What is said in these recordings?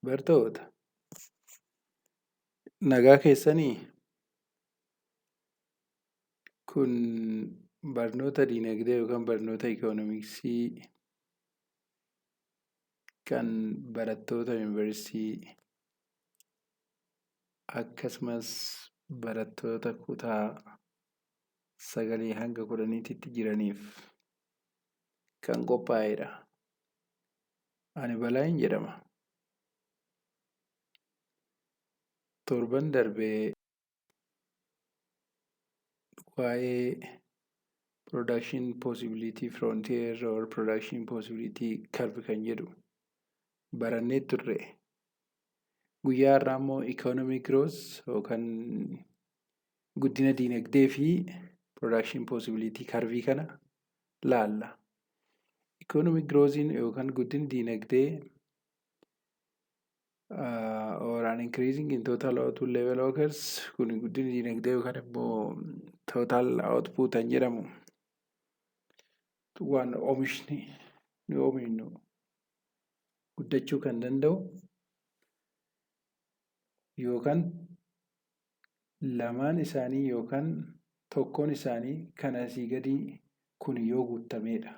Bartoota, nagaa keessanii? Kun barnoota diinagdee yookaan barnoota ikoonomiksii kan barattoota yuunivarsiitii akkasumas barattoota kutaa 9 hanga 10tti jiraniif kan qophaa'edha. Ani Balaayin jedhama. Torban darbe waa'ee production possibility frontier or production possibility curve kan jedhu barannee turre. Guyyaa har'aa immoo economic growth yookaan guddina diinagdee fi production possibility curve kana laalla. Economic growth yookaan guddinni diinagdee or an increasing in total output level occurs. Kun guddinni diinagdee yookaan immoo total output kan jedhamu waan oomishni nu oomishnu guddachuu kan danda'u yookaan lamaan isaanii yookaan tokkoon isaanii kan asii gadii kun yoo guutamedha.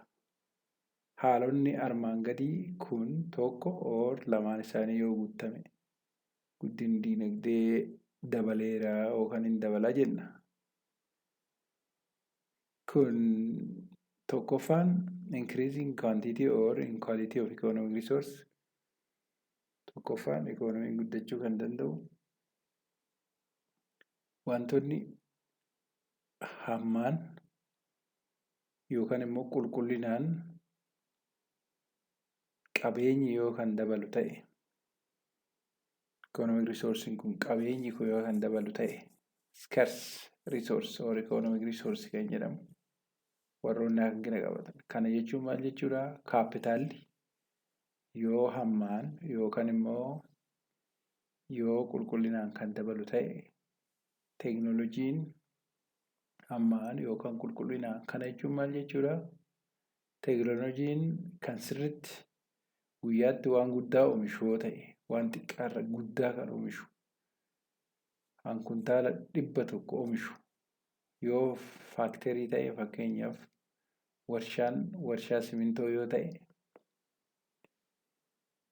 Haalonni armaan gadii kun tokko or lamaan isaanii yoo guutame guddinni diinagdee dabaleera yookaan hin dabala jenna. Kun tokkoffaan increasing quantity or in quality of economic resource. Tokkoffaan, ikoonomiin guddachuu kan danda'u wantoonni hammaan yookaan immoo qulqullinaan qabeenyi yoo kan dabalu ta'e, economic resource kun, qabeenyi kun yoo kan dabalu ta'e, scarce resource or economic resource kan jedhamu warroonni hangina qabatan. Kana jechuun maal jechuudha? Kaapitaalli yoo hammaan yookaan immoo yoo qulqullinaan kan dabalu ta'e, teeknooloojiin hammaan yookaan qulqullinaan. Kana jechuun maal jechuudha? Teeknooloojiin kan sirriitti guyyaatti waan guddaa oomishu yoo ta'e, waan xiqqaarra guddaa kan oomishu, kan kuntaala 100 oomishu yoo factory ta'e, fakkeenyaaf warshaan warshaa simintoo yoo ta'e,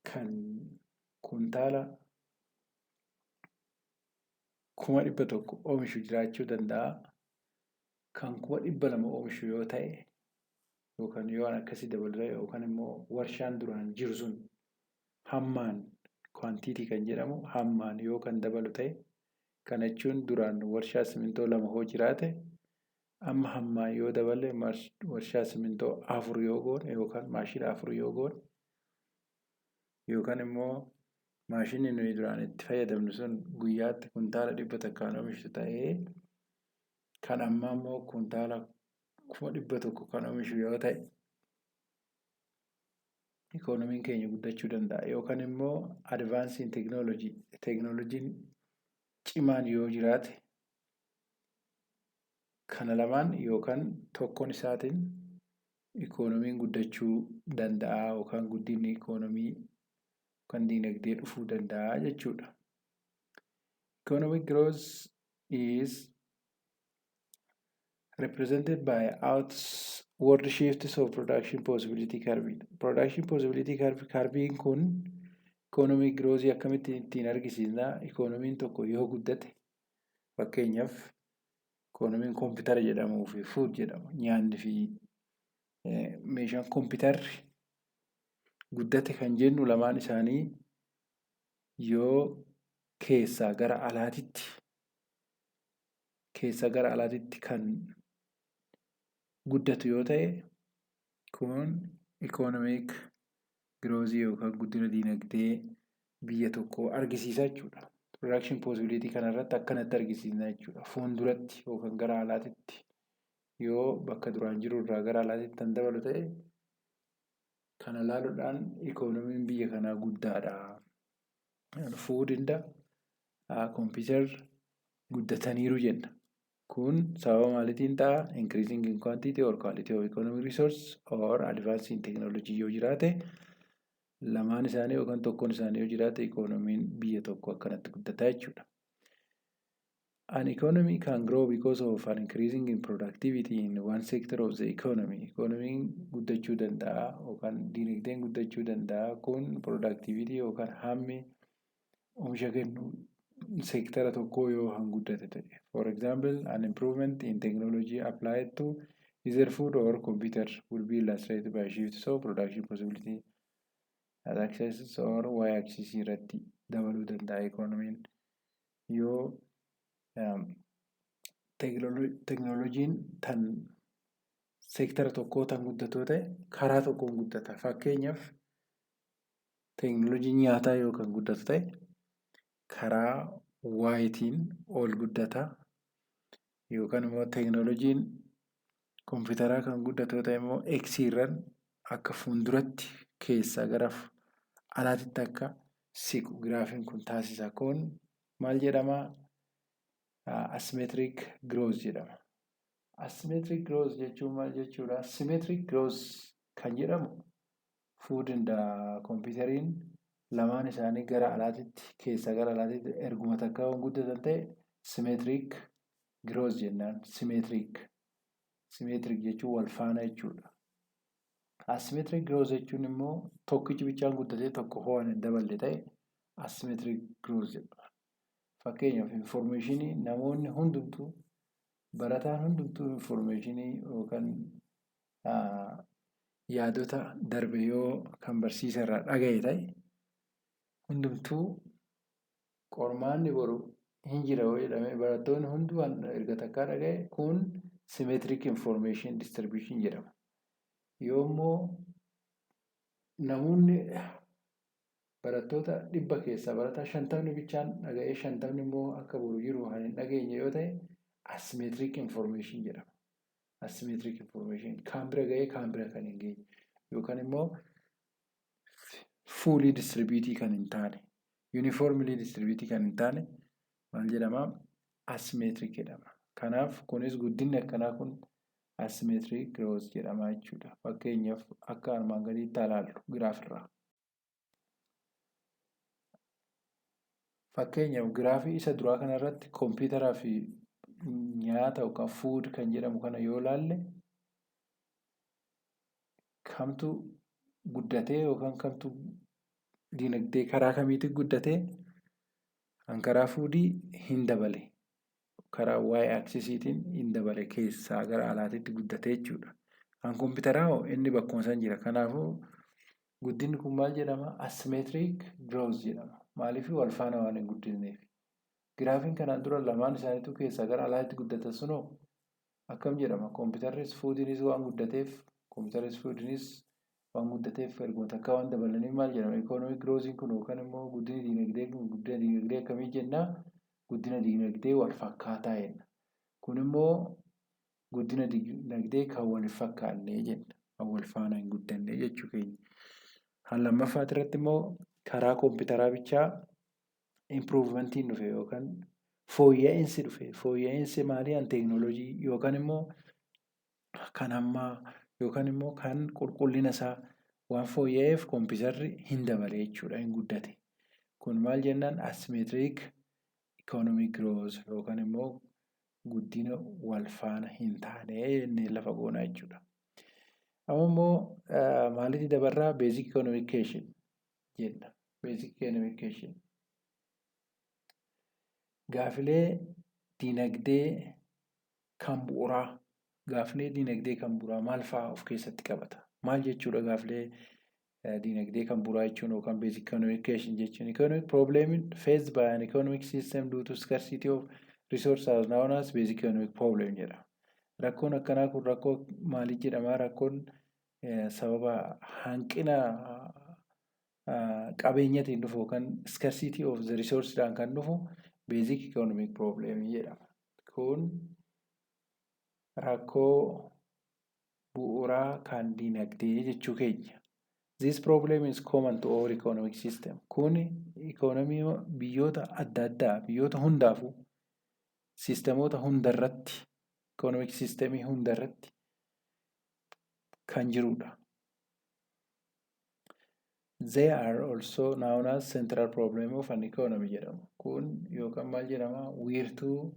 kan kuntaala 100,000 oomishu jiraachuu danda'a. Kan 200,000 oomishu yoo ta'e yookaan yoo waan akkasii dabalu ta'e, yookaan immoo warshaan duraan jiru sun hammaan, quantity kan jedhamu hammaan yoo kan dabalu ta'e, kana jechuun duraan warshaa simintoo lama hoo jiraate, amma hammaan yoo dabale warshaa simintoo afur yoo goone yookaan maashina afur yoo goone, yookaan immoo maashinni nuyi duraan itti fayyadamnu sun guyyaatti kuntaala 100n oomishtu ta'ee, kan ammaa immoo kuntaala 100,000 kan oomishu yoo ta'e, ikoonomiin keenya guddachuu danda'a. Yookaan immoo advancing technology, teeknooloojiin cimaan yoo jiraate, kana lamaan yookaan tokkoon isaatiin ikoonomiin guddachuu danda'a yookaan guddinni ikoonomii yookaan diinagdee dhufuu danda'a jechuudha. Economic growth is represented by outward shifts of production possibility curve. Production possibility curve, curviin kun economic growth akkamitti ittiin argisiisna? Ikoonomiin tokko yoo guddate, fakkeenyaaf ikoonomiin koompitara jedhamuu fi food jedhamu, nyaanni fi meeshaan koompitarri guddate kan jennu, lamaan isaanii yoo keessaa gara alaatitti kan guddatu yoo ta'e, kun economic growth yookaan guddina diinagdee biyya tokkoo argisiisa jechuudha. Production possibility kanarratti akkanatti argisiisna jechuudha. Fuulduratti yookaan gara alaatitti yoo bakka duraan jiru irraa gara alaatitti kan dabalu ta'e, kana ilaaluudhaan ikoonomiin biyya kanaa guddaadha. Food and computer guddataniiru jenna. Kun sababa maaliitiin ta'a? Increasing in quantity or quality of economic resource or advancing technology yoo jiraate, Lamaan isaanii yookaan tokkoon isaanii yoo jiraate, ikoonomiin biyya tokko akkanatti guddataa jechuudha. An economy can grow because of an increasing in productivity in one sector of the economy. Economiin guddachuu danda'a yookaan dinagdeen guddachuu danda'a. Kun productivity yookaan hammi oomisha kennu seektara tokkoo yoo han guddate ta'e. For example, an improvement in technology applied to either food or computer will be illustrated by shift of production possibility x axis or y axis irratti dabaluu danda'a economiin yoo teknooloojiin tan seektara tokkoo tan guddatoo ta'e, karaa tokkoon guddata. Fakkeenyaaf, teeknooloojiin nyaataa yoo kan guddatu ta'e, karaa Y-tiin ol guddata. Yookaan immoo teeknooloojiin kompiitaraa kan guddatu ta'e immoo X irraan akka fuulduratti keessaa gara alaatitti akka siqu giraafiin kun taasisa. Kun maal jedhamaa? Asymmetric growth jedhama. Asymmetric growth jechuun maal jechuudha? Symmetric growth kan jedhamu food and computeriin lamaan isaanii gara alaatitti, keessaa gara alaatitti erguma takkaa waan guddatan ta'e, symmetric growth jennaan. Symmetric. Symmetric jechuun wal faana jechuudha. Asymmetric growth jechuun immoo tokkichi bichaan guddatee tokko ho'aan hin daballe ta'e, asymmetric growth jedhama. Fakkeenyaaf, informationii namoonni hundumtuu, barataan hundumtuu informationii yookaan yaadota darbe yoo kan barsiisa irraa dhagaye ta'e, hundumtuu qormaanni boru hin jira yoo jedhame, barattoonni hunduu erga takkaa dhagaye, kun symmetric information distribution jedhama. Yoo immoo namoonni barattoota 100 keessaa barataa 50ni bichaan dhaga'ee, 50ni immoo akka boru jiru kan hin dhageenye yoo ta'e, asymmetric information jedhama. Asymmetric information kaan bira ga'ee kaan bira kan hin geenye yookaan immoo fully distributed kan hin taane, uniformly distributed kan hin taane maal jedhama? Asymmetric jedhama. Kanaaf kunis guddinni akkanaa kun asymmetric growth jedhama jechuudha. Fakkeenyaaf, akka armaan gadiitti ilaallu giraafirraa. Fakkeenyaaf, giraafii isa duraa kanarratti kompiitaraa fi nyaata yookaan food kan jedhamu kana yoo ilaalle, kamtu guddatee yookaan kamtu dinagdee karaa kamiitiin guddatee? Kan karaa foodii hin dabale. Karaa Y axisiitiin hin dabale, keessaa gara alaatiitti guddatee jechuudha. Kan kompiitaraa hoo? Inni bakkuma san jira. Kanaafuu guddinni kun maal jedhama? Asymmetric growth jedhama. Maaliif? Wal faana waan hin guddisneef. Giraafiin kanaan dura lamaan isaaniitu keessaa gara alaatti guddatan sunoo akkam jedhama? Kompiitarris foodiinis waan guddateef, kompiitarris foodiinis waan guddateef, erguma takkaa waan dabalaniif maal jedhama? Economic growthiin kun yookaan immoo guddinni diinagdee kun guddina diinagdee akkamii jennaa? Guddina diinagdee wal fakkaataa jenna. Kun immoo guddina diinagdee kan wal hin fakkaanne jenna. Kan wal faana hin guddanne jechuu keenya. Kan lammaffaati irratti immoo karaa kompiitaraa bichaa improvementiin dhufe yookaan fooyya'insi dhufe. Fooyya'insi maalii? An teeknooloojii yookaan immoo kan ammaa yookaan immoo kan qulqullina isaa waan fooyya'eef, kompiitarri hin dabale jechuudha, hin guddate. Kun maal jennaan? Asymmetric economic growth yookaan immoo guddina wal faana hin taane jennee lafa goonaa jechuudha. Amma immoo maalitti dabarraa? Basic economic question jenna. Basic economic question. Gaafilee dinagdee kan bu'uuraa. Gaafilee dinagdee kan bu'uuraa maal fa'aa of keessatti qabata? Maal jechuudha gaafilee dinagdee kan bu'uuraa jechuun yookaan basic economic question jechuun? Economic problem faced by an economic system due to scarcity of resources are known as basic economic problem jedha. Rakkoon akkanaa kun rakkoo maalii jedhama? Rakkoon sababa hanqina qabeenyatiin dhufu yookaan scarcity of the resource kan dhufu basic economic problem jedhama. Kun rakkoo bu'uuraa kan dinagdee jechuu keenya. This problem is common to all economic system. Kun ikoonomii biyyoota adda addaa, biyyoota hundaafuu, siistemoota hundarratti, economic systemii hundarratti kan jirudha. They are also known as central problem of an economy jedhamu. Kun yookaan maal jedhama? Wiirtuu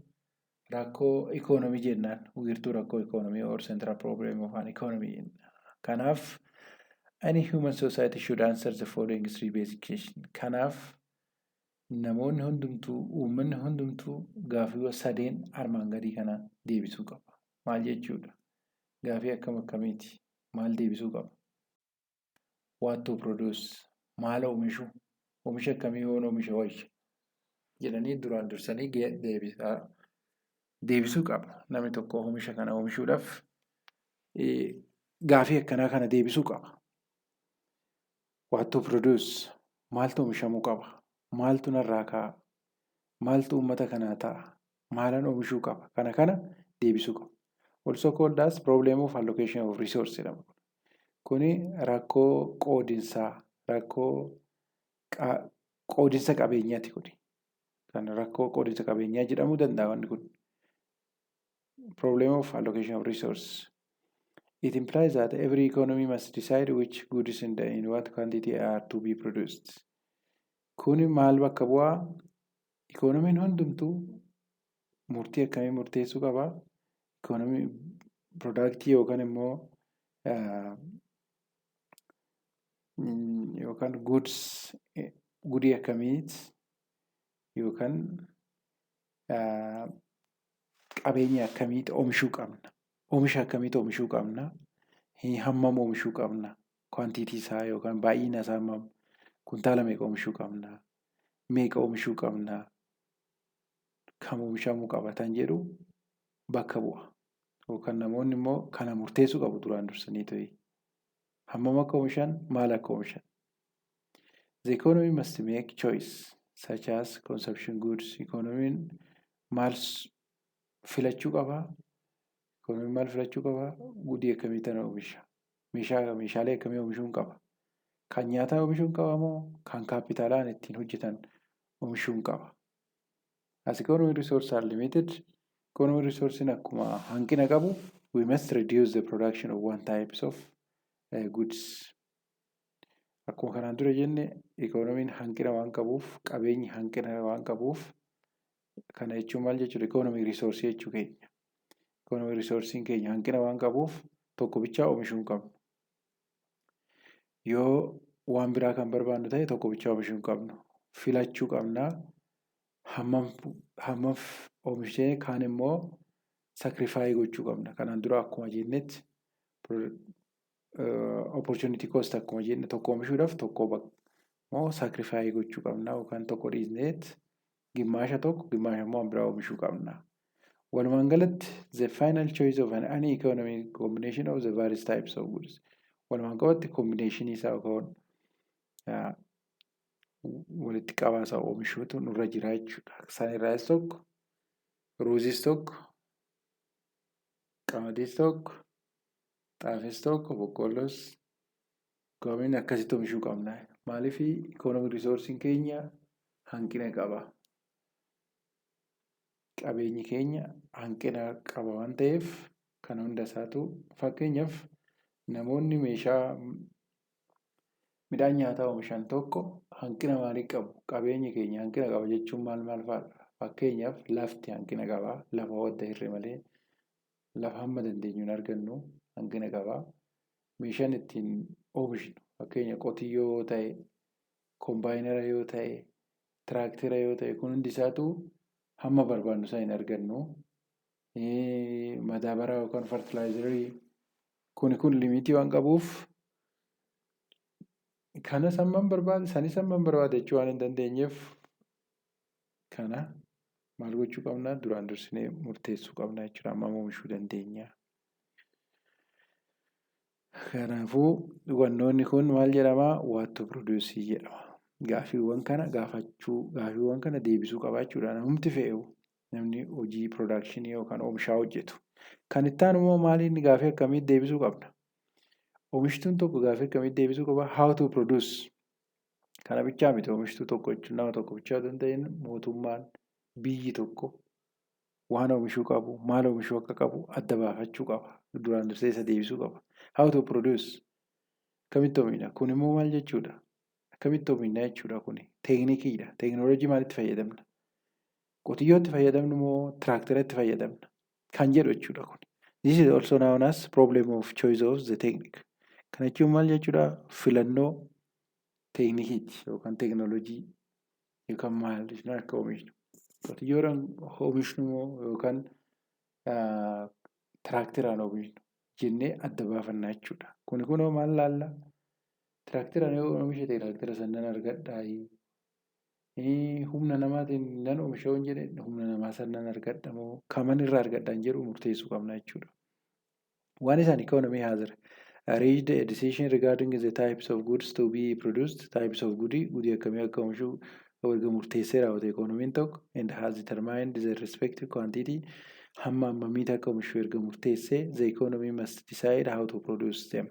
rakkoo economy jennaan. Wiirtuu rakkoo economy or central problem of an economy jenna. Kanaaf, any human society should answer the following three basic questions. Kanaaf, namoonni hundumtuu, uummanni hundumtuu gaaffiiwwan sadeen armaan gadii kana deebisuu qaba. Maal jechuudha? Gaaffii akkam akkamiiti? Maal deebisuu qaba? What to produce? Maal oomishu? Oomisha akkamii yoon oomisha wayya? Jedhanii duraan dursanii deebisuu qaba. Namni tokko oomisha kana oomishuudhaaf gaafii akkanaa kana deebisuu qaba. What to produce? Maaltu oomishamuu qaba? Maaltu narraa ka'a? Maaltu uummata kanaa ta'a? Maalan oomishuu qaba? Kana deebisuu qaba. Also called as problem of allocation of resource jedhama. Kuni rakkoo qoodinsaa, rakkoo qoodinsa qabeenyaati kuni. Kan rakkoo qoodinsa qabeenyaa jedhamuu danda'a wanni kun. Problem of allocation of resource. It implies that every economy must decide which goods and in what quantity are to be produced. Kuni maal bakka bu'aa? Ikoonomiin hundumtuu murtii akkamii murteessuu qabaa? Ikoonomii product yookaan immoo yookaan goods, goodii akkamiiti yookaan qabeenya akkamiitu oomishuu qabna? Oomisha akkamiitu oomishuu qabna? Hammam oomishuu qabna? Quantity isaa yookaan baay'ina isaa hammam? Kuntaala meeqa oomishuu qabna? Meeqa oomishuu qabna? Kam oomishamuu qaba kan jedhu bakka bu'a. Yookaan namoonni immoo kana murteessuu qabu duraan dursanii ta'e. Hammam akka oomishan, maal akka oomishan. The economy must make choice such as consumption goods. Economiin maal filachuu qabaa? Economiin maal filachuu qabaa? Goodii akkamii tana oomisha? Meeshaalee akkamii oomishuun qaba? Kan nyaataa oomishuun qaba moo kan kaapitaalaan ittiin hojjetan oomishuun qaba? As economic resources are limited, economic resources akkuma hanqina qabu, we must reduce the production of one types of goods. Akkuma kanaan dura jenne, ikoonomiin hanqina waan qabuuf, qabeenyi hanqina waan qabuuf, kana jechuun maal jechuudha? Economic resource jechuu keenya. Economic resource'n keenya hanqina waan qabuuf tokko bichaa oomishuu hin qabnu. Yoo waan biraa kan barbaannu ta'e, tokko bichaa oomishuu hin qabnu. Filachuu qabnaa. Hammam oomishee kaan immoo sacrifice gochuu qabna. Kanaan dura akkuma jennetti, opportunity cost akkuma jenne, tokko oomishuudhaaf tokko immoo sacrifice gochuu qabna yookaan tokko dhiisneet gimmaasha tokko, gimmaasha immoo waan biraa oomishuu qabna. Walumaan galatti, the final choice of an any economic combination of the various types of goods. Walumaan galatti combination isaa yookaan walitti qabaasaa oomishuutu nurra jira jechuudha. Isaan irraas tokko ruuziis tokko, qamadiis tokko, xaafis tokko, boqqolloos ikoonomiin akkasitti oomishuu qabna. Maaliif? Economic resource'n keenya hanqina qaba. Qabeenyi keenya hanqina qaba waan ta'eef, kana hunda isaatu, fakkeenyaaf, namoonni meeshaa midhaan nyaataa oomishan tokko hanqina maalii qabu? Qabeenyi keenya hanqina qaba jechuun maal maal fa'aadha? Fakkeenyaaf, lafti hanqina qaba. Lafa wadda hirre malee lafa hamma dandeenyu hin argannu, hanqina qaba. Meeshaan ittiin oomishnu, fakkeenya qotiyyoo yoo ta'e, kombaayinara yoo ta'e, tiraaktera yoo ta'e, kun hundi isaatu hamma barbaannu sana hin argannu. Madaabara yookaan fertilizerii kun limitii waan qabuuf, kanas hammam barbaade, sanis hammam barbaade jechuu waan hin dandeenyeef, kana maal gochuu qabna? Duraan dursinee murteessuu qabna jechuudha, hammam oomishuu dandeenya. Kanaafuu wannoonni kun maal jedhama? What to produce jedhama. Gaaffiiwwan kana gaafachuu, gaaffiiwwan kana deebisuu qaba jechuudha. Namumti fe'u, namni hojii production yookaan oomishaa hojjetu. Kan itti aanu immoo maali inni? Gaaffii akkamii deebisuu qabna? Oomishtuun tokko gaaffii akkamii deebisuu qaba? How to produce. Kana bichaa miti, oomishtuu tokko jechuun nama tokko bichaa otoo hin ta'in, mootummaan, biyyi tokko waan oomishuu qabu, maal oomishuu akka qabu adda baafachuu qaba. Duraan dursee isa deebisuu qaba. How to produce. Akkamitti oomishna? Kun immoo maal jechuudha? Akkamitti oomishna jechuudha kuni. Teeknikiidha. Teekinooloojii maalitti fayyadamna? Qotiyyootti fayyadamnu moo tiraaktaratti fayyadamna? Kan jedhu jechuudha kuni. This is also known as problem of choice of the technique. Kana jechuun maal jechuudha? Filannoo teeknikiiti yookaan teekinooloojii yookaan maal akka oomishnu. Qotiyyoodhaan oomishnu moo yookaan tiraaktaraan oomishnu jennee adda baafannaa jechuudha. Kuni kunoo maal laalla? Tiraaktaraan yoo oomishe tiraaktara sana nan argadhaayi? Humna namaatiin nan oomisha yoon jedhe humna namaa sana nan argadha moo kaman irraa argadha jedhu murteessuu qabna jechuudha. One is an economy has reached a decision regarding the types of goods to be produced, types of goodii, goodii akkamii akka oomishuu erga murteessee raawwate economiin tokko, and has determined the respective quantity, hamma hammamiiti akka oomishu erga murteessee, the economy must decide how to produce them.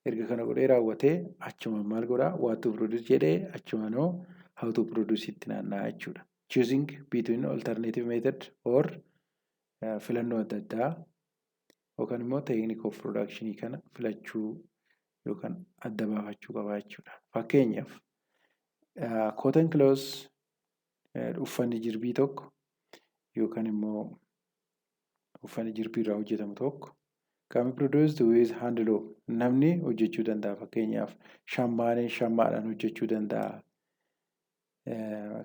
Erga kana godhee raawwatee achumaan maal godhaa? What to produce jedhee achumaanoo how to produce itti naanna'a jechuudha. Choosing between alternative method or filannoo adda addaa yookaan immoo technique of production kana filachuu yookaan adda baafachuu qaba jechuudha. Fakkeenyaaf, cotton clothes, uffanni jirbii tokko yookaan immoo uffanni jirbii irraa hojjetamu tokko can be produced with hand loom, namni hojjechuu danda'a. Fakkeenyaaf, shammaaneen shammaadhaan hojjechuu danda'a.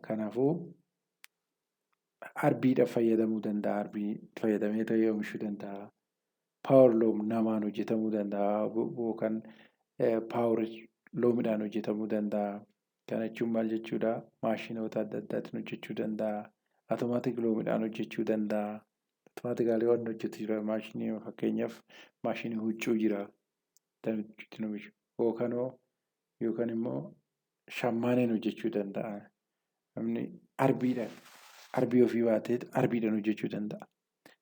Kanaafuu arbiidhaan fayyadamuu danda'a. Arbii fayyadamee ta'ee oomishuu danda'a. Power loom namaan hojjetamuu danda'a yookaan power loomiidhaan hojjetamuu danda'a. Kana jechuun maal jechuudha? Maashinoota adda addaatiin hojjechuu danda'a. Automatic loomiidhaan hojjechuu danda'a. Automatically waan hojjetu jira. Maashinii, fakkeenyaaf, maashinii huccuu jira. Ittiin oomishu. Yookaan immoo shammaaneen hojjechuu danda'a. Namni arbiidhaan arbii ofii baatee arbiidhaan hojjechuu danda'a.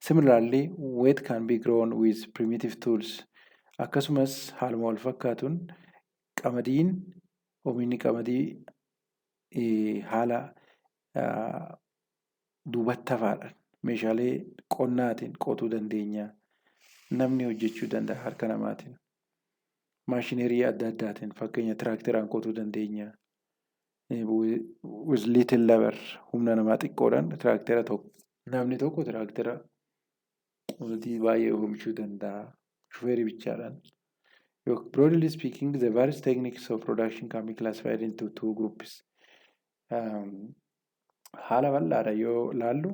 Similarly, wheat can be grown with primitive tools. Akkasumas haaluma wal fakkaatuun qamadiin, oomishni qamadii haala duubatti hafaadhaan meeshaalee qonnaatiin qotuu dandeenya. Namni hojjechuu danda'a harka namaatiin. Maashinerii adda addaatiin, fakkeenya tiraakteraan qotuu dandeenya. With little labor, humna namaa xiqqoodhaan tiraaktera tokko namni tokko tiraaktera baay'ee oomishuu danda'a. Shufeerii bichaadhaan. Broadly speaking, the various techniques of production can be classified into two groups. Haala bal'aadha yoo laallu,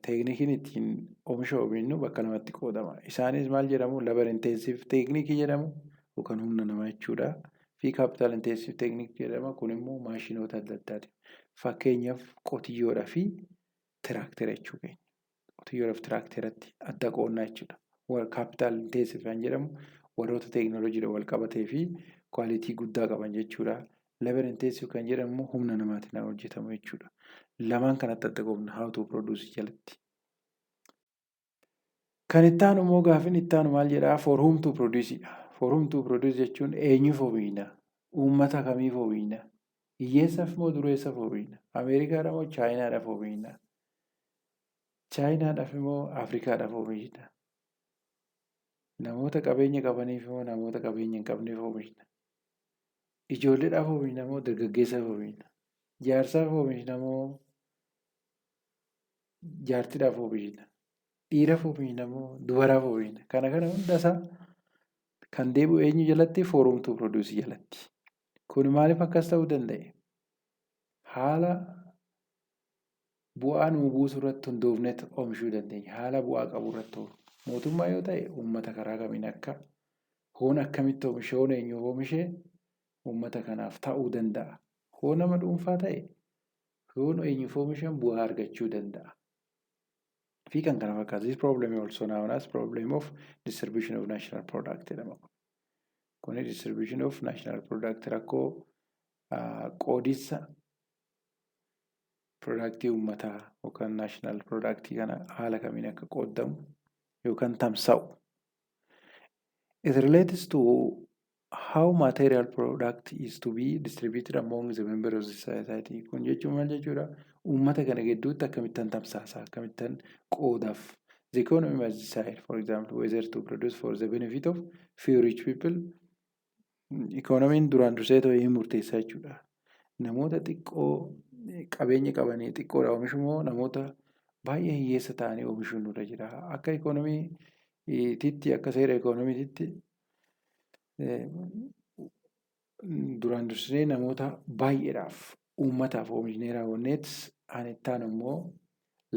teeknikiin ittiin oomisha oomishnu bakka lamatti qoodama. Isaanis maal jedhamu? Labor intensive technique jedhamu yookaan humna namaa jechuudha. Fi capital intensive technique jedhama. Kun immoo maashinoota adda addaati. Fakkeenyaaf, qotiyyoodhaa fi tiraaktera jechuu keenya. Qotiyyoodhaa fi tiraakteratti adda qoodnaa jechuudha. Capital intensive kan jedhamu warroota teekinooloojiidhaan wal qabatee fi quality guddaa qaban jechuudha. Labor intensive kan jedhamu immoo humna namaatiin kan hojjetamu jechuudha. Lamaan kanatti adda qoodna how to produce jalatti. Kan itti aanu immoo, gaaffiin itti aanu maal jedhaa? For whom to produce dha. For whom to produce jechuun eenyuuf oomishna? Uummata kamiif oomishna? Hiyyeessaaf moo dureessaaf oomishna? Ameerikaadhaaf moo Chaayinaadhaaf oomishna? Chaayinaadhaaf moo Afrikaadhaaf oomishna? Namoota qabeenya qabaniif moo namoota qabeenya hin qabneef oomishna? Ijoolleedhaaf oomishna moo dargaggeessaaf oomishna? Jaarsaaf oomishna moo jaartiidhaaf oomishna? Dhiiraaf oomishna moo dubaraaf oomishna? Kana hundasaa kan deebi'u eenyu jalatti? For whom to produce jalatti. Kun maaliif akkas ta'uu danda'e? Haala bu'aa nuu buusu irratti hundoofneet oomishuu dandeenya. Haala bu'aa qabu irratti. Mootummaa yoo ta'e, uummata karaa kamiin akka hoon akkamitti oomishe, hoon eenyuuf oomishee uummata kanaaf ta'uu danda'a. Hoo nama dhuunfaa ta'e, hoon eenyuuf oomishan bu'aa argachuu danda'a. Fi kan kana fakkaatu. This problem also known as problem of distribution of national product jedhama. Kuni distribution of national product, rakkoo qoodinsa productii uummataa yookaan national productii kana haala kamiin akka qoodamu yookaan tamsa'u. It relates to how material product is to be distributed among the members of the society. Kun jechuun maal jechuudha? Uummata kana gidduutti akkamittan tamsaasa, akkamittan qoodaaf. The economy must decide, for example, whether to produce for the benefit of few rich people. Ikoonomiin duraan dursee ta'ee murteessaa jechuudha. Namoota xiqqoo qabeenya qabanii xiqqoodha oomishu moo namoota baay'ee hiyyeessa ta'anii oomishuun nurra jira? Akka ikoonomiititti, akka seera ikoonomiititti, duraan dursinee namoota baay'eedhaaf, uummataaf oomishnee raawwanneet an itti aanu immoo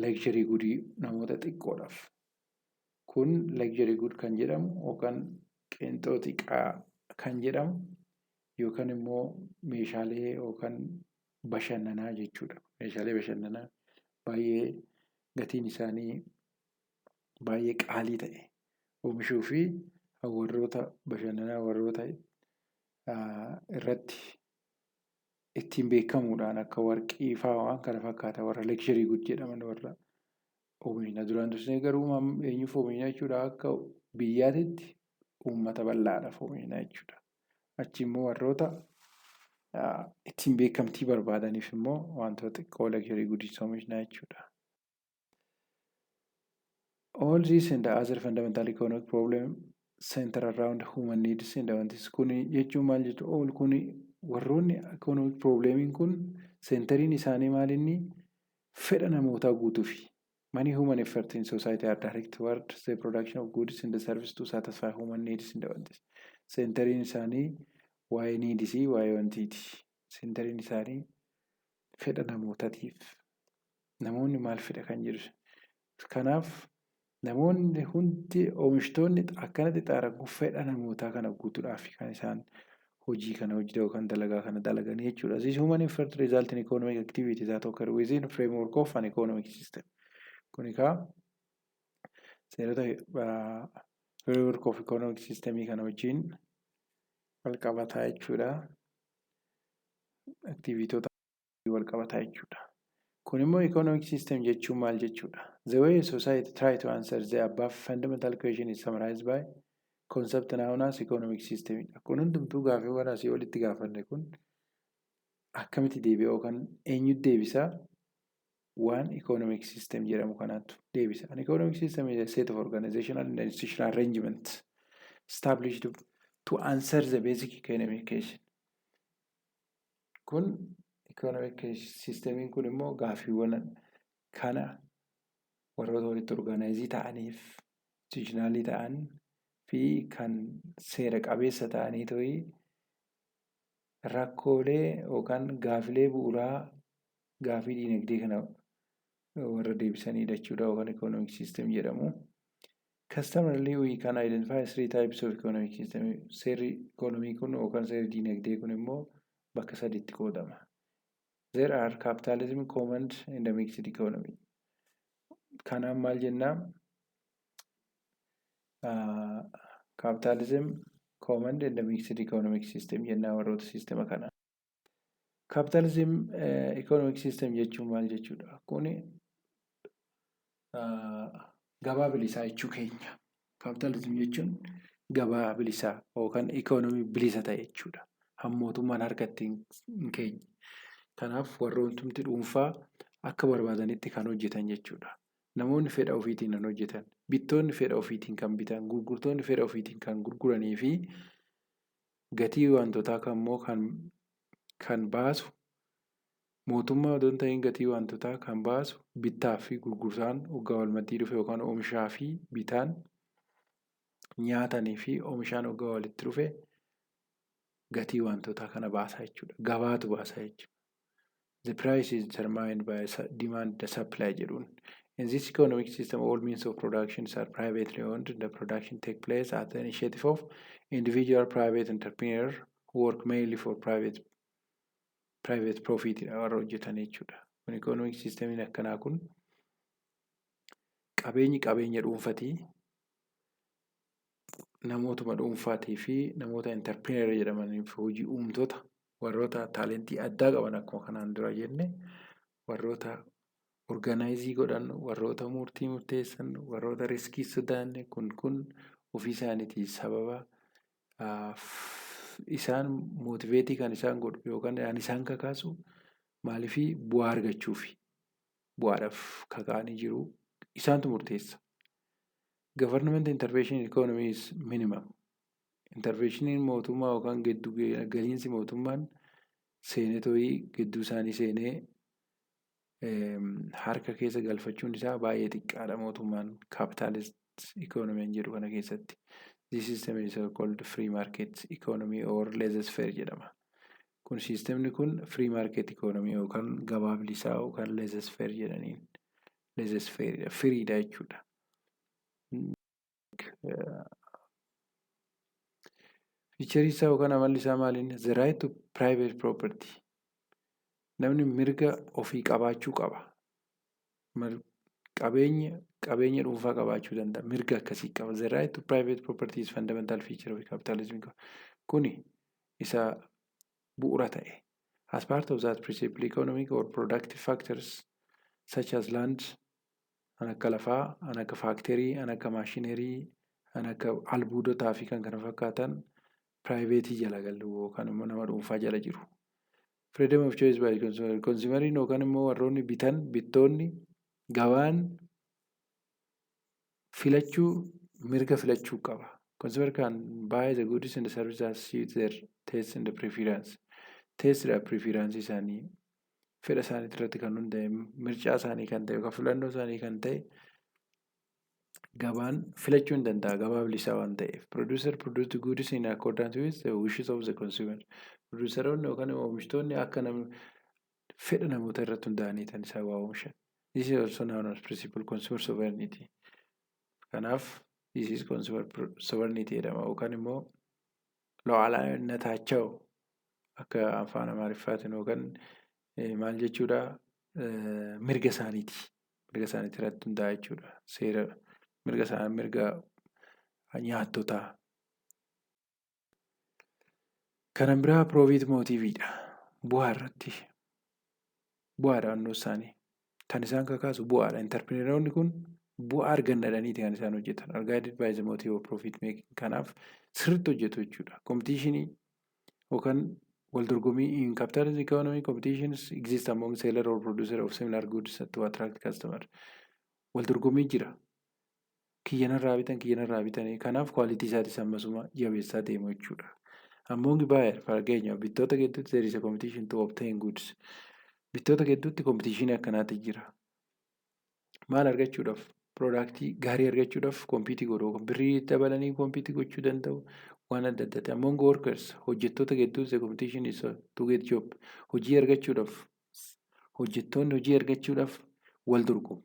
luxury goodii namoota xiqqoodhaaf. Kun luxury good kan jedhamu yookaan qeenxoo xiqqaa kan jedhamu yookaan immoo meeshaalee yookaan bashannanaa jechuudha. Meeshaalee bashannanaa baay'ee gatiin isaanii baay'ee qaalii ta'e oomishuu fi warroota bashannanaa, warroota irratti ittiin beekamuudhaan akka warqii fa'aa waan kana fakkaatan, warra luxury good jedhaman warra oomishna. Duraan dursee garuu eenyuuf oomishna jechuudha? Akka biyyaatitti uummata bal'aadhaaf oomishna jechuudha. Achi immoo warroota ittiin beekamtii barbaadaniif immoo wantoota xiqqoo luxury goods oomishna jechuudha. All these and the other fundamental economic problem center around human needs and wants. Kuni jechuun maal jechuudha? All kuni, warroonni economic problemiin kun centeriin isaanii maal inni? Fedha namootaa guutuufi. Many human efforts in society are directed towards the production of goods and the service to satisfy human needs and wants. Centeriin isaanii waa'ee needsii, waa'ee wantiiti. Centeriin isaanii fedha namootaatiif. Namoonni maal fedha kan jedhu. Kanaaf namoonni hundi, oomishtoonni akkanatti xaaran kun fedha namootaa kana guutuudhaaf kan isaan hojii kana hojii yookaan dalagaa kana dalaganii jechuudha. This human effort result in economic activities that occur within framework of an economic system. Kun egaa seerota framework of economic systemii kana wajjin wal qabataa jechuudha. Activitoota wal qabataa jechuudha. Kun immoo economic system jechuun maal jechuudha? The way society try to answer the above fundamental question is summarized by concept known as economic system. Kun hundumtuu gaaffiiwwan asii olitti gaafanne kun akkamitti deebi'a yookaan eenyutti deebisaa? Waan economic system jedhamu kanaatu deebisa. An economic system is a set of organizational and institutional arrangement established to answer the basic economic question. Kun economic systemiin kun immoo gaaffiiwwan kana warroota walitti organize ta'aniif, institutionalii ta'an fi kan seera qabeessa ta'anii to'ii rakkoolee yookaan gaafilee bu'uuraa gaafii diinagdee kana warra deebisanidha jechuudha yookaan economic system jedhamu. Customarily, we can identify three types of economic system. Seerri economii kun yookaan seerri diinagdee kun immoo bakka sadiitti qoodama. There are capitalism, command and the mixed economy. Kanaaf maal jennaa? Capitalism, command and the mixed economic system jennaa warroota sistema kana. Capitalism economic system jechuun maal jechuudha? Kuni gabaa bilisaa jechuu keenya. Capitalism jechuun gabaa bilisaa yookaan economy bilisa ta'e jechuudha. Han mootummaan harkatti hin keenye. Kanaaf warroontumti dhuunfaa akka barbaadanitti kan hojjetan jechuudha. Namoonni fedha ofiitiin kan hojjetan, bittoonni fedha ofiitiin kan bitan, gurgurtoonni fedha ofiitiin kan gurguranii fi gatii wantootaa immoo kan baasu mootummaa otoo hin ta'in, gatii wantootaa kan baasu bittaa fi gurgurtaan waggaa wal maddii dhufe yookaan oomishaa fi bitaan, nyaatanii fi oomishaan waggaa walitti dhufe gatii wantootaa kana baasa jechuudha. Gabaatu baasa jechuudha. The price is determined by demand and supply jedhuun. In this economic system, all means of productions are privately owned. The production take place at the initiative of individual private entrepreneur who work mainly for private profit warra hojjetan jechuudha. Kun economic systemiin akkanaa kun qabeenyi qabeenya dhuunfatii, namootuma dhuunfaatii fi namoota entrepreneur jedhamaniif, hojii uumtoota, warroota talentii addaa qaban, akkuma kanaan dura jenne, warroota organize godhan, warroota murtii murteessan, warroota riskii sodaanne kun ofii isaaniitii sababa isaan motivate kan isaan godhu yookaan isaan kakaasu maaliifii? Bu'aa argachuufi, bu'aadhaaf kaka'anii jiru, isaantu murteessa. Government intervention in economy is minimum. Interventioniin mootummaa yookaan giddu galiinsi mootummaan seenee too'ii gidduu isaanii seenee harka keessa galfachuun isaa baay'ee xiqqaadha mootummaan capitalist economy jedhu kana keessatti. This system is called free market economy or laissez-faire jedhama. Kun systemni kun free market economy yookaan gabaa bilisaa yookaan laissez-faire jedhaniin. Laissez-faire freedha jechuudha. Featureii isaa yookaan amalli isaa maaliin? The right to private property. Namni mirga ofii qabaachuu qaba. Qabeenya dhuunfaa qabaachuu danda'a. Mirga akkasii qaba. The right to private property is fundamental feature of capitalism. Kuni isa bu'uura ta'e. As part of that principle, economic or productive factors such as land, kan akka lafaa, kan akka factory, kan akka machinery, kan akka albuudotaa fi kan kana fakkaatan privateii jala galu yookaan immoo nama dhuunfaa jala jiru. Freedom of choice by consumer. Consumeriin yookaan immoo warroonni bitan, bittoonni, gabaan filachuu, mirga filachuu qaba. Consumer can buy the goods and the services that suit their taste and preference. Taste dha preference isaanii, fedha isaanii irratti kan hundaa'e, mircaa isaanii kan ta'e yookaan filannoo isaanii kan ta'e gabaan filachuu hin danda'a gabaa bilisaa waan ta'eef. Producer produce the goods in accordance with the wishes of the consumer. Produceroonni yookaan oomishtoonni akka fedha namoota irratti hundaa'anii kan isaan waa oomishan. This is also known as principle consumer sovereignty. Kanaaf this is consumer sovereignty jedhama yookaan immoo ሉዓላዊነታቸው akka afaan Amaariffaatiin yookaan maal jechuudha, mirga isaaniiti. Mirga isaaniitii irratti hundaa'a jechuudha. Seera mirga isaanii, mirga nyaattotaa. Kan biraa profit motiveiidha. Bu'aa irratti. Bu'aadha naannoo isaanii. Kan isaan kakaasu bu'aadha. Entrepreneuroonni kun bu'aa arganna jedhaniiti kan isaan hojjetan. Are guided by the motive of profit making. Kanaaf sirriitti hojjetu jechuudha. Competitionii yookaan wal dorgommii. In capitalist economy, competitions exist among seller or producer of similar goods to attract customer. Wal dorgommii jira. Kiyyanarraa bitan, kiyyanarraa bitanii, kanaaf quality isaatis ammasuma jabeessaa deemu jechuudha. Among buyer, fakkeenyaaf bittoota gidduutti, there is a competition to obtain goods. Bittoota gidduutti competitionii akkanaatu jira. Maal argachuudhaaf? Productii gaarii argachuudhaaf compete godhu. Birrii dabalanii compete gochuu danda'u. Waan adda addaati. Among workers, hojjettoota gidduutti, the competition is to get job. Hojii argachuudhaaf, hojjettoonni hojii argachuudhaaf wal dorgomu.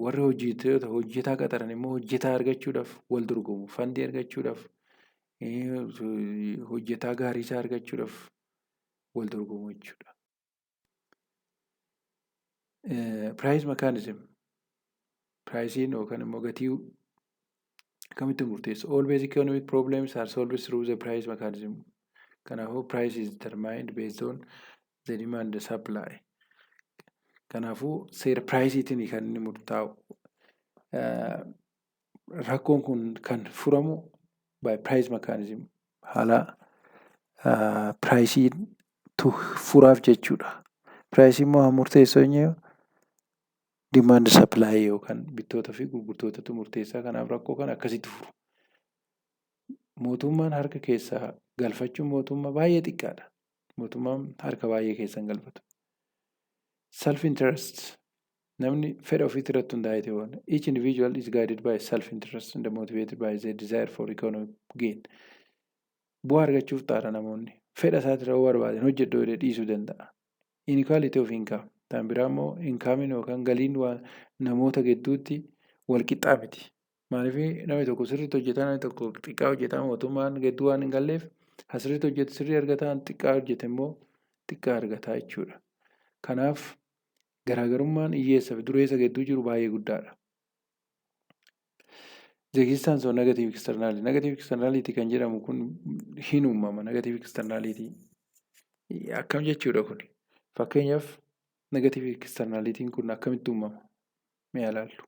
Warri hojjettoota hojjetaa qaxaran immoo hojjetaa argachuudhaaf wal dorgomu. Fundii argachuudhaaf, hojjetaa gaarii isaa argachuudhaaf wal dorgomu jechuudha. Price mechanism. Priceiin yookaan immoo gatii akkamitti murteessu? All basic economic problems are solved through the price mechanism. Kanaafuu price is determined based on the demand and supply. Kanaafuu seera priceiitiin kan inni murtaa'u. Rakkoon kun kan furamu by price mechanism, haala priceiin furaaf jechuudha. Priceii immoo kan murteessu eenyu? Demand supply yookaan bittoota fi gurgurtootatu murteessaa. Kanaaf rakkoo kana akkasitti furu. Mootummaan harka keessaa galfachuun mootummaa baay'ee xiqqaadha. Mootummaan harka baay'ee keessa hin galfatu. Self interest, namni fedha ofiitti irratti hundaa'ee waan. Each individual is guided by self interest and motivated by their desire for economic gain. Bu'aa argachuuf xaara namoonni. Fedha isaati irra barbaadan hojjedhu jedhee dhiisuu danda'a. Inequality of income. Kan biraa immoo incomeiin yookaan galiin namoota gidduutti wal qixxaa miti. Maaliif? Namni tokko sirriitti hojjetaa, namni tokko xiqqaa hojjetaa, mootummaan gidduu waan hin galleef, kan sirriitti hojjetu sirrii argata, xiqqaa hojjete immoo xiqqaa argata jechuudha. Kanaaf garaagarummaan hiyyeessaa fi dureessa gidduu jiru baay'ee guddaadha. The existence of negative externality. Negative externality kan jedhamu kun hin uumama. Negative externality akkam jechuudha kun? Fakkeenyaaf, negative externalityn kun akkamitti uumama? Mee ilaallu.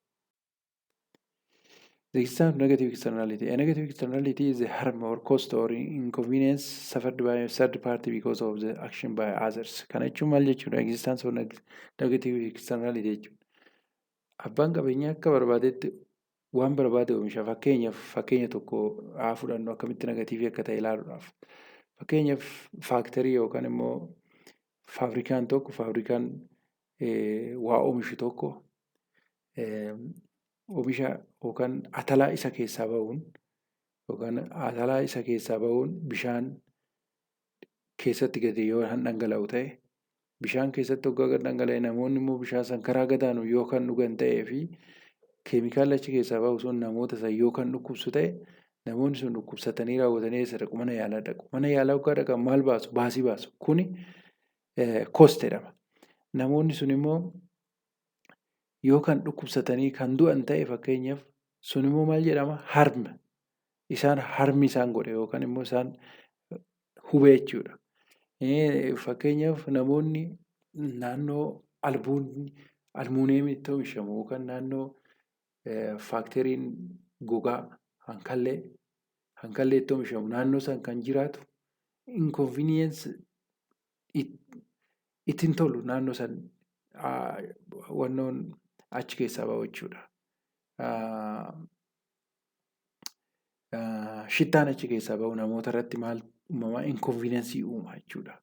The existence of negative externality. A negative externality is a harm or cost or inconvenience suffered by a third party because of the action by others. Kana jechuun maal jechuudha? Existence of negative externality jechuudha. Abbaan qabeenyaa akka barbaadetti Waan barbaade oomisha. Fakkeenyaaf, fakkeenya tokko haa fudhannu, akkamitti negative akka ta'e ilaaluudhaaf. Fakkeenyaaf, factory yookaan immoo faabrikaan tokko, faabrikaan waa oomishu tokko, oomisha yookaan atalaa isa keessaa bahuun yookaan atalaa isa keessaa bahuun bishaan keessatti gadi yoo dhangala'u ta'e, bishaan keessatti hoggaa gad dhangala'e, namoonni immoo bishaan san karaa gadaanu yoo kan dhugan ta'ee fi keemikaalli achi keessaa bahu sun namoota san yoo kan dhukkubsu ta'e, namoonni sun dhukkubsatanii raawwatanii eessa dhaqu? Mana yaalaa dhaqu. Mana yaalaa hoggaa dhaqan maal baasu? Baasii baasu. Kuni cost jedhama. Namoonni sun immoo yoo kan dhukkubsatanii kan du'an ta'e, fakkeenyaaf, sun immoo maal jedhama? Harm. Isaan harm isaan godhe yookaan immoo isaan hube jechuudha. Fakkeenyaaf, namoonni naannoo albuudni almuuniyeemiitti oomishamu yookaan naannoo factoryn gogaa hankallee itti oomishamu, naannoo san kan jiraatu inconvenience ittiin tolu, naannoo san wannoon achi keessaa bahu jechuudha. Shittaan achi keessaa bahu namoota irratti maal uumamaa? Inconvenience uuma jechuudha.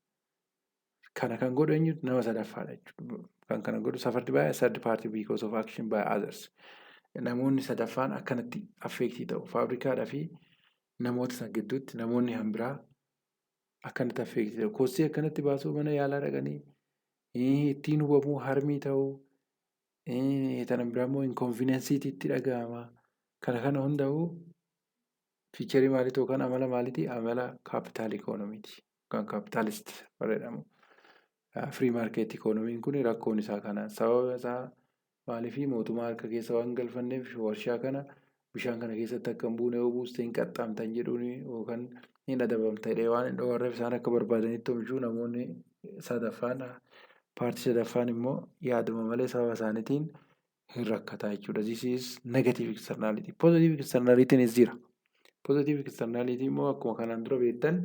Kana kan godhu eenyu? Nama sadaffaadha jechuudha. Kan kana godhu suffered by a third party because of action by others. Namoonni sadaffaan akkanatti affect ta'u. Faabrikaadhaa fi namoota san gidduutti namoonni han biraa akkanatti affect ta'u. Cost akkanatti baasuu, mana yaalaa dhaqanii ittiin hubamuu, harm ta'uu, kana biraa immoo inconvenienceiitti itti dhaga'ama. Kana kana hunda'uu feature maaliiti yookaan amala maaliiti? Amala capital economyti. Yookaan capitalist warra jedhamu. Free market economyn kun rakkoon isaa kana. Sababa isaa maaliifii? Mootummaa harka keessa waan galfanneef, warshaa kana bishaan kana keessatti akka hin buune, yoo buuste hin qaxxaamtan jedhuun yookaan hin adabamta jedhee waan hin dhoowwarreef, isaan akka barbaadanitti oomishuu. Namoonni sadaffaan, party sadaffaan immoo yaaduma malee sababa isaaniitiin hin rakkataa jechuudha. This is negative externality. Positive externalitynis jira. Positive externality immoo akkuma kanaan dura beektan,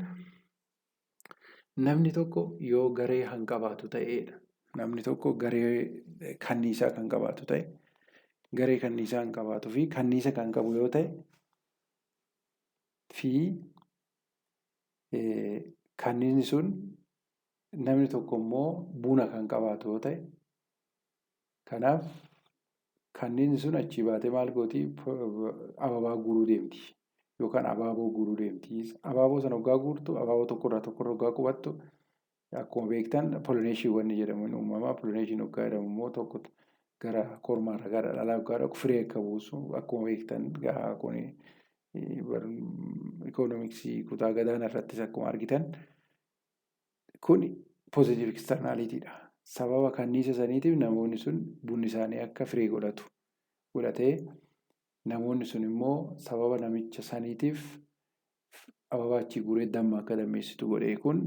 namni tokko yoo garee kan qabaatu ta'edha. Namni tokko garee kanniisaa kan qabaatu ta'e, garee kanniisaa kan qabaatuu fi kanniisa kan qabu yoo ta'e fi kanniisni sun, namni tokko immoo buna kan qabaatu yoo ta'e, kanaaf kanniisni sun achii baatee maal gooti? Ababaa guuruu deemti yookaan abaaboo guuruu deemti. Abaaboo sana hoggaa guurtu, abaaboo tokkorraa tokkorra hoggaa qubattu, akkuma beektan pollination wanni jedhamu ni uumama. Pollination hoggaa jedhamu immoo tokko gara kormaarraa gara dhalaa hoggaa dhaqu firee akka buusu akkuma beektan gaa, kuni economics kutaa gadaanaa irrattis akkuma argitan, kun positive externalitydha. Sababa kanniisa saniitiif namoonni sun bunni isaanii akka firee godhatu godhatee, namoonni sun immoo sababa namicha saniitiif ababaa achii guuree damma akka dammeessitu godhee, kun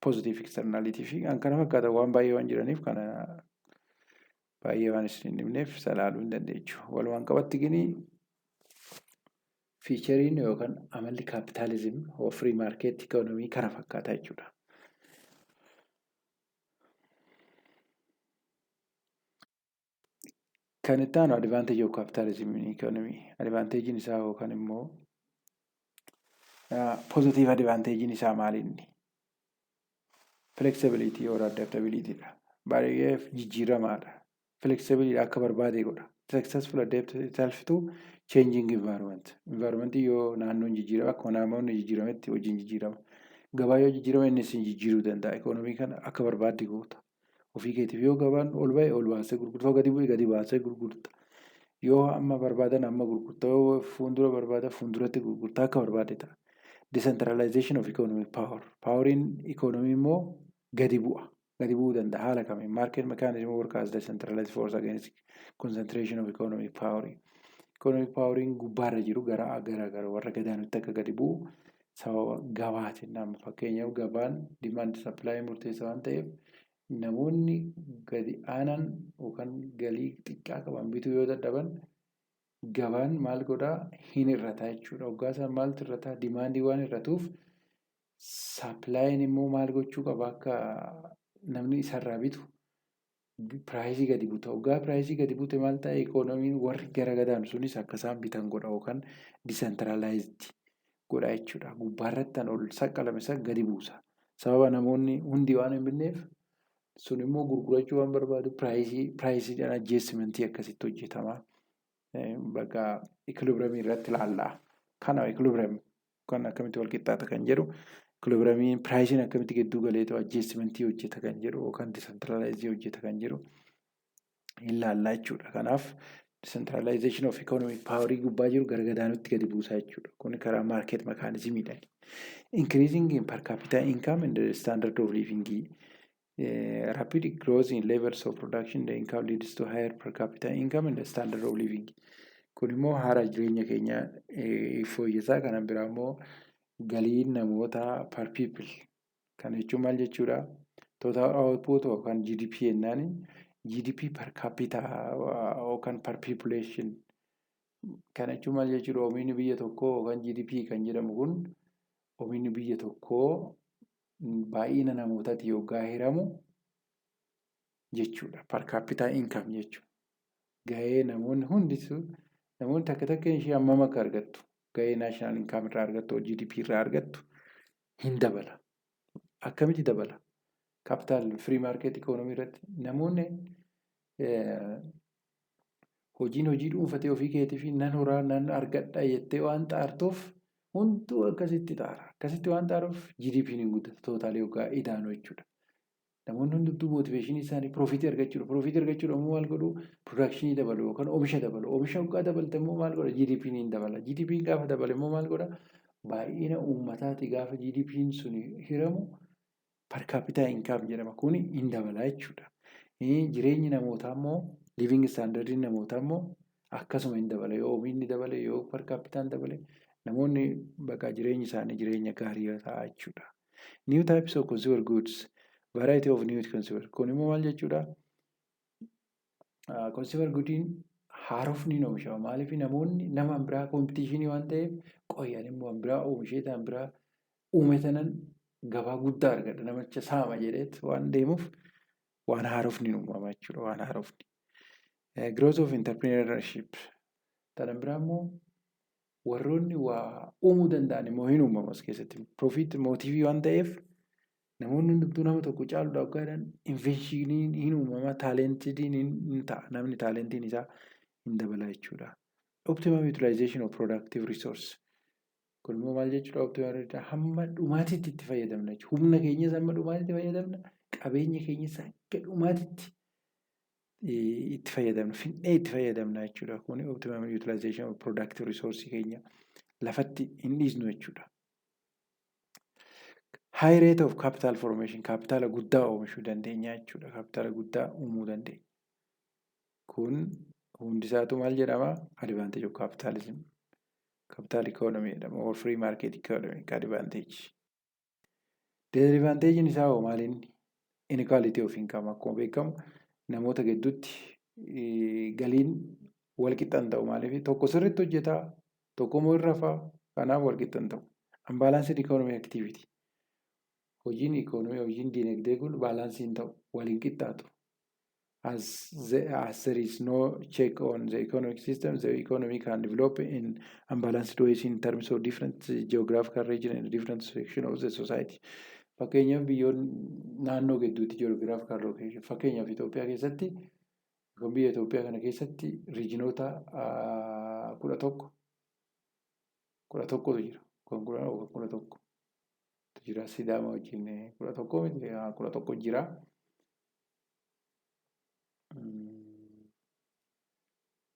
positive externality fi kan kana fakkaatan waan baay'ee waan jiraniif, kana baay'ee waan isin hin dhibneef isa ilaaluu hin dandeechu. Walumaan qabatti gini featureiin yookaan amalli capitalism or free market economy kana fakkaata jechuudha. Kan itti aanu advantage of capitalism in economy. Advantageiin isaa yookaan immoo positive advantageiin isaa maalinni? Flexibility or adaptability dha. Baay'ee jijjiiramaadha. Flexibility akka barbaade godha. Successful adapt itself to changing environment. Environment yoo naannoon jijjiirama, akkuma naannoon jijjiirametti hojiin jijjiirama. Gabaa yoo jijjiirame, innis jijjiiruu danda'a. Economy kana akka barbaadde goota. Ofii keetiif yoo gabaan ol ba'e ol baasee gurgurta. Yoo gadi bu'e gadi baasee gurgurta. Yoo amma barbaadan amma gurgurta. Yoo fuuldura barbaadan fuulduratti gurgurta, akka barbaade ta'a. Decentralization of economic power. Poweriin economy immoo gadi bu'a. Gadi bu'uu danda'a haala kamiin? Market mechanism work as decentralized force against concentration of economic power. Economic poweriin gubbaarra jiru gara gara gara warra gadaanutti akka gadi bu'u sababa gabaatiin. Amma fakkeenyaaf, gabaan demand supply murteessa waan ta'eef, namoonni gadi aanan yookaan galii xiqqaa qaban bituu yoo dadhaban, gabaan maal godhaa? Hin hir'ata jechuudha. Hoggaa isaan maaltu hir'ata? Demand waan hir'atuuf, supplyin immoo maal gochuu qaba akka namni isarraa bitu? Price gadi buta. Hoggaa price gadi bute maal ta'a? Ikoonomiin warri gara gadaanu sunis akka isaan bitan godha yookaan decentralized godha jechuudha. Gubbaarratti kan ol saqqalame san gadi buusa. Sababa namoonni hundi waan hin binneef, sun immoo gurgurachuu waan barbaadu, priceiidhaan adjustment akkasitti hojjetama. Bakka equilibrium irratti ilaalla. Kana equilibrium kan akkamitti wal qixxaata kan jedhu, equilibriumiin priceiin akkamitti gidduu galeetoo adjustment hojjeta kan jedhu yookaan decentralize hojjeta kan jedhu ilaallaa jechuudha. Kanaaf decentralization of economic power gubbaa jiru gara gadaanutti gadi buusaa jechuudha. Kun karaa market mechanismiidhaan. Increasing in per capita income and the standard of living. Rapid growth in levels of production, the income leads to higher per capita income and the standard of living. Kun immoo haala jireenya keenya fooyyessaa. Kanan biraa immoo galiin namoota per people. Kana jechuun maal jechuudha? Total output yookaan GDP jennaan, GDP per capita yookaan per population. Kana jechuun maal jechuudha? Oomishni biyya tokkoo yookaan GDP kan jedhamu kun oomishni biyya tokkoo baay'ina namootaati yoggaa hiramu jechuudha. Per capita income jechuudha. Gahee namoonni hundisu, namoonni takka takka ishee hammam akka argattu, gahee national income irraa argattu, GDP irraa argattu hin dabala. Akkamitti dabala? Capital free market economy irratti namoonni hojiin hojii dhuunfatee ofii keetii fi nan horaa, nan argadha jettee waan xaartuuf, hunduu akkasitti xaara. Akkasitti waan xaaruuf GDP'n hin guddatu total yookaan idaanu jechuudha. Namoonni hundumtuu motivation isaanii profit argachuudha. Profit argachuudha immoo maal godhuu? Production dabalu yookaan oomisha dabalu. Oomisha hoggaa dabalte immoo maal godha? GDP'n hin dabala. GDP'n gaafa dabale immoo maal godha? Baay'ina uummataati gaafa GDP'n sun hiramu per capita income jedhama. Kuni hin dabala jechuudha. Jireenyi namootaa immoo, living standardiin namootaa immoo akkasuma hin dabala. Yoo oomishni dabale, yoo per capitaan dabale, namoonni bakka jireenyi isaanii jireenya gaarii ta'a jechuudha. New types of consumer goods, variety of new consumer. Kun immoo maal jechuudha? Consumer goodiin haarofni ni oomishama. Maaliif? Namoonni nama biraa competition waan ta'eef, qoyyaan immoo biraa oomishee ta'an biraa uume tanan gabaa guddaa argadha, namicha saama jedheet waan deemuuf, waan haarofni uumama jechuudha, waan haarofni. Growth of entrepreneurship. Tanan biraa immoo warroonni waa uumuu danda'an immoo hin uumamu as keessatti. Profit motive waan ta'eef, namoonni hundumtuu nama tokko caaluudhaaf gaadhan, inventioniin hin uumama, talentediin hin ta'a, namni talentiin isaa hin dabala jechuudha. Optimum utilization of productive resource. Kun immoo maal jechuudha? Optimum hamma dhumaatitti itti fayyadamna jechuudha. Humna keenyas hamma dhumaatitti fayyadamna. Qabeenya keenyas hanga dhumaatitti itti fayyadamna. Finnee itti fayyadamna jechuudha. Kun optimum utilization of productive resource keenya lafatti hin dhiisnu jechuudha. High rate of capital formation, kaapitaala guddaa oomishuu dandeenya jechuudha. Kaapitaala guddaa uumuu dandeenya. Kun hundisaatu maal jedhama? Advantage of capitalism. Capital economy jedhama or free market economy advantage. Disadvantagein isaa hoo maalinni? Inequality of income. Akkuma beekamu namoota gidduutti galiin wal qixa hin ta'u. Maaliif? Tokko sirriitti hojjetaa, tokko immoo irra rafaa, kanaaf wal qixa hin ta'u. Unbalanced economic activity. Hojiin ikoonomii, hojiin dinagdee kun balance hin ta'u, waliin qixxaatu. As there is no check on the economic system, the economy can develop in unbalanced ways in terms of different geographical region and different section of the society. Fakkeenyaaf biyyoonni naannoo gidduutti geographical location, fakkeenyaaf Itoophiyaa keessatti, biyya Itoophiyaa kana keessatti regionoota 11, 11tu jira. 11 jira. Sidaama wajjin 11 miti, 11 jira.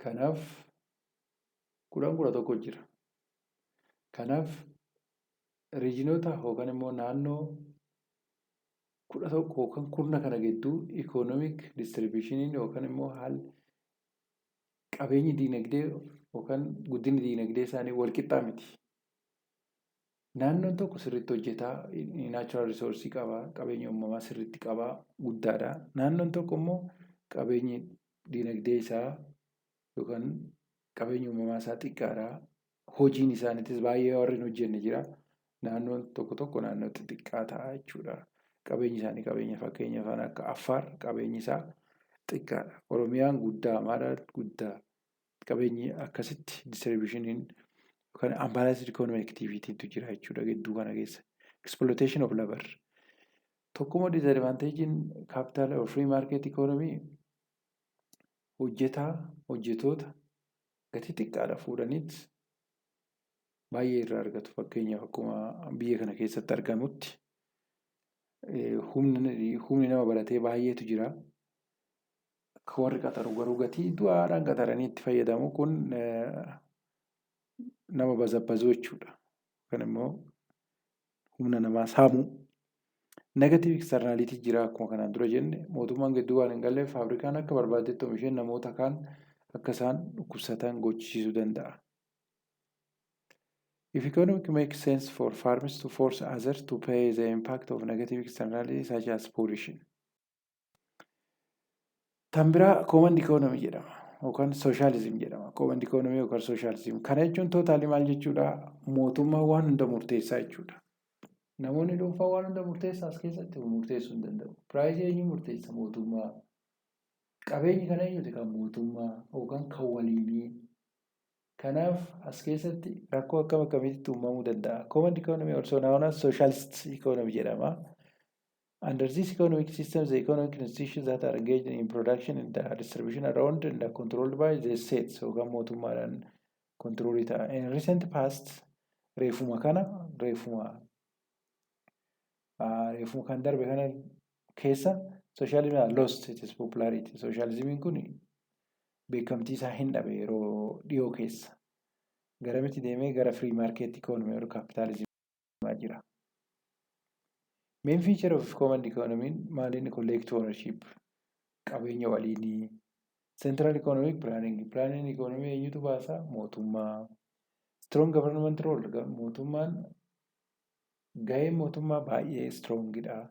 Kanaaf 10, 11 jira. Kanaaf regionoota yookaan immoo naannoo 11 yookaan kurna kana gidduu economic distributioniin yookaan immoo haalli qabeenyi diinagdee yookaan guddinni diinagdee isaanii wal qixxaa miti. Naannoon tokko sirriitti hojjetaa, natural resource qabaa, qabeenya uumamaa sirriitti qabaa, guddaadha. Naannoon tokko immoo qabeenyi diinagdee isaa yookaan qabeenyi uumamaa isaa xiqqaadha. Hojiin isaaniitis baay'ee warri hin hojjenne jira. Naannoon tokko tokko naannoo xixiqqaa ta'a jechuudha. Qabeenyi isaanii, qabeenya fakkeenyaaf akka Affaar, qabeenyi isaa Xiqqaadha. Oromiyaan guddaa, Amaaraan guddaa. Qabeenyi akkasitti distributioniin yookaan unbalanced economic activitytu jira jechuudha gidduu kana keessa. Exploitation of labor. Tokkummaa disadvantagein capital or free market economy, hojjetaa, hojjetoota gatii xiqqaadha fuudhaniit baay'ee irraa argatu. Fakkeenyaaf, akkuma biyya kana keessatti argamutti humni nama baratee baay'eetu jira. Akka warri qaxaru garuu gatii du'aadhaan qaxaranii itti fayyadamu. Kun nama bazabbazuu jechuudha. Yookaan immoo humna namaa saamuu. Negative externality jira. Akkuma kanaan dura jenne, mootummaan gidduu waan hin galleef faabrikaan akka barbaadetti oomishee namoota kaan akka isaan dhukkubsatan gochisiisuu danda'a. If economic makes sense for firms to force others to pay the impact of negative externalities such as pollution. Tan biraa command economy jedhama yookaan socialism jedhama. Command economy yookaan socialism. Kana jechuun totally maal jechuudha? Mootummaan waan hunda murteessaa jechuudha. Namoonni dhuunfaa waan hunda murteessaa as keessatti murteessuu hin danda'u. Priceii eenyu murteessa? Mootummaa. Qabeenyi kan eenyuti? Kan mootummaa yookaan kan waliinii. Kanaaf as keessatti rakkoo akkam akkamiitti uumamuu danda'a? Command economy, also known as socialist economy jedhama. Under this economic system, the economic institutions that are engaged in production and the distribution are owned and are controlled by the states, yookaan mootummaadhaan controlii ta'a. In recent past, reefuma kana reefuma kan darbe kana keessa, socialism lost its popularity. Socialismiin kun beekamtii isaa hin dhabe yeroo dhiyoo keessa. Garamitti deemee? Gara free market economy or capitalism jira. Main feature of command economy maaliin? Collective ownership, qabeenya waliinii, central economic planning, planning economy eenyutu baasa? Mootummaa. Strong government role, mootummaan, gaheen mootummaa baay'ee strongidha.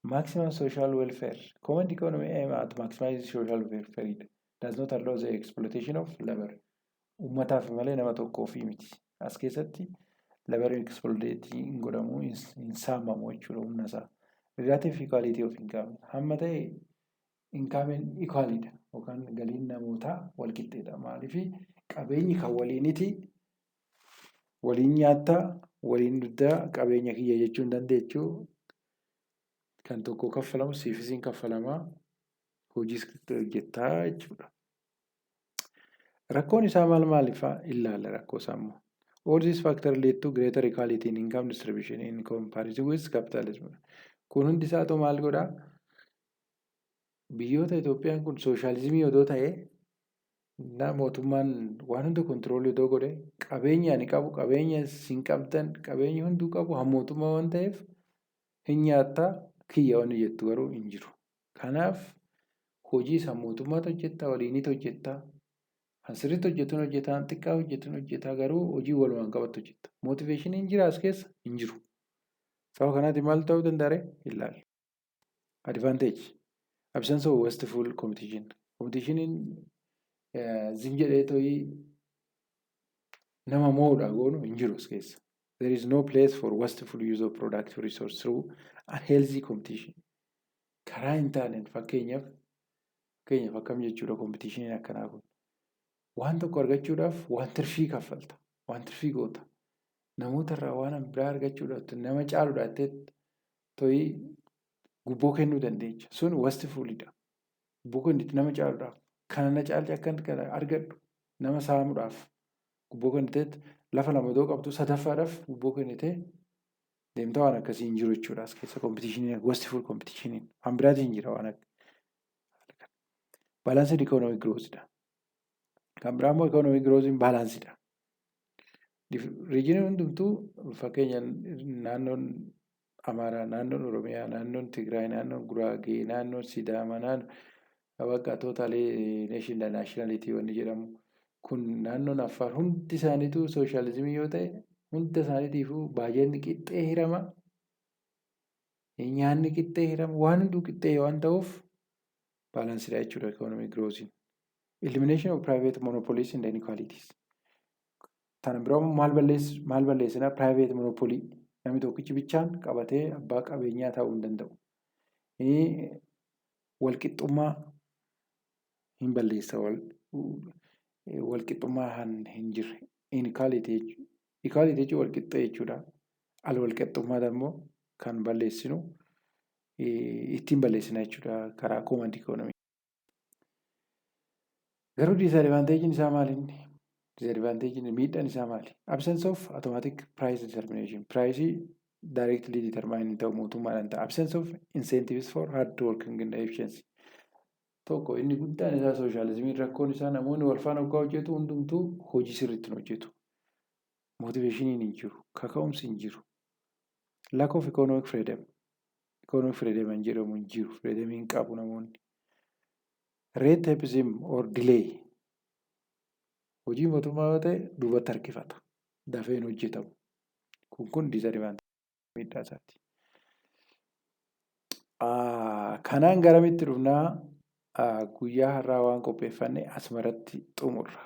Maximum social welfare. Command economy aim at maximizing social welfare. Does not allow the exploitation of labor. Uummataaf malee nama tokkoofi miti. As keessatti labor exploitation hin godhamu, hin saamamu jechuudha humna isaa. Relative equality of income. Hamma ta'e income equalidha yookaan galiin namootaa wal qixxeedha. Maaliif? Qabeenyi kan waliiniti, waliin nyaattaa, waliin dhugdaa, qabeenya kiyya jechuu hin dandeechuu. Kan tokko kaffalamu siifis hin kaffalamaa, hojiis hojjettaa jechuudha. Rakkoon isaa maal maalifaa ilaalla rakkoo isaa immoo. All these factors lead to greater equality in income distribution in comparison with capitalism. Kun hundi isaatu maal godhaa? Biyyoota Itoophiyaan kun sooshaalizimii odoo ta'ee na mootummaan waan hunda controlii odoo godhe, qabeenya ani qabu, qabeenya isin qabdan, qabeenyi hunduu qabu han mootummaa waan ta'eef, hin nyaattaa, kiyya wanni jettu garuu hin jiru. Kanaaf hojii isa mootummaatu hojjettaa, waliinitu hojjettaa. Kan sirriitti hojjetuun hojjetaa, xiqqaa hojjetuun hojjetaa, garuu hojii walumaan qabatu hojjetta. Motivationiin jira as keessa? Hin jiru. Sababa kanaatiin maal ta'uu danda'a ree? Ilaali. Advantage. Absence of wasteful competition. Competitioniin zim jedhee to'ii nama mo'uudha goonu hin jiru as keessa. There is no place for wasteful use of productive resource through unhealthy competition. Karaa hin taaneen, fakkeenyaaf akkam jechuudha competitioniin akkanaa kun? Waan tokko argachuudhaaf waan tirfii kaffalta. Waan tirfii goota. Namoota irraa waan biraa argachuudhaaf, nama caaluudha jettee to'ii gubboo kennuu dandeecha. Sun wastefulidha. Gubboo kenniti nama caaluudhaaf. Kana na caalchi akka kana argadhu nama saamuudhaaf gubboo kenniteet, lafa lama odoo qabdu sadaffaadhaaf gubboo kennitee deemtaa, waan akkasii hin jiru jechuudha as keessa competitioniin, wasteful competitioniin. Waan biraatiin jira waan akka. Balanced economic growthidha. Kan biraa immoo economic growthiin balancedha. Regioniin hundumtuu, fakkeenya naannoon Amaaraa, naannoon Oromiyaa, naannoon Tigraay, naannoon Guraagee, naannoon Sidaamaa, naannoo bakka totally nation nationality wanni jedhamu kun, naannoon Affaar, hundi isaaniitu sooshaalizimii yoo ta'e, hunda isaaniitiifuu baay'inni qixxee hirama. Nyaanni qixxee hirama, waan hunduu qixxee waan ta'uuf balancedha jechuudha economic growthiin. Elimination of private monopolies and inequalities. Kana biroo maal balleessinaa? Private monopoly, namni tokkichi bichaan qabatee abbaa qabeenyaa ta'uu hin danda'u. Walqixxummaa Hin balleessa walqixxummaa hin jirre. Inequality jechuudha. Equality jechuun walqixxee jechuudha. Al walqixxummaa immoo kan balleessinu ittiin balleessina jechuudha karaa command economy. Garuu disadvantageiin isaa maali inni? Disadvantageiin, miidhaan isaa maali? Absence of automatic price determination. Priceii directly determine ta'u mootummaadhaan ta'a. Absence of incentives for hard working and efficiency. Tokko inni guddaan isaa sooshaalizimiin rakkoon isaa namoonni wal faana hoggaa hojjetu hundumtuu hojii sirriitti hin hojjetu. Motivationiin hin jiru. Kaka'umsi hin jiru. Lack of economic freedom. Economic freedom hin jedhamu hin jiru. Freedom hin qabu namoonni. Red tapeism or delay. Hojii mootummaa yoo ta'e duubatti harkifata. Dafee hin hojjetamu. Kun disadvantage miidhaa isaati. Kanaan garamitti dhufnaa? Guyyaa har'aa waan qopheeffanne asumarratti xumurra.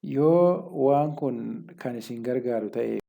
Yoo waan kun kan isin gargaaru ta'e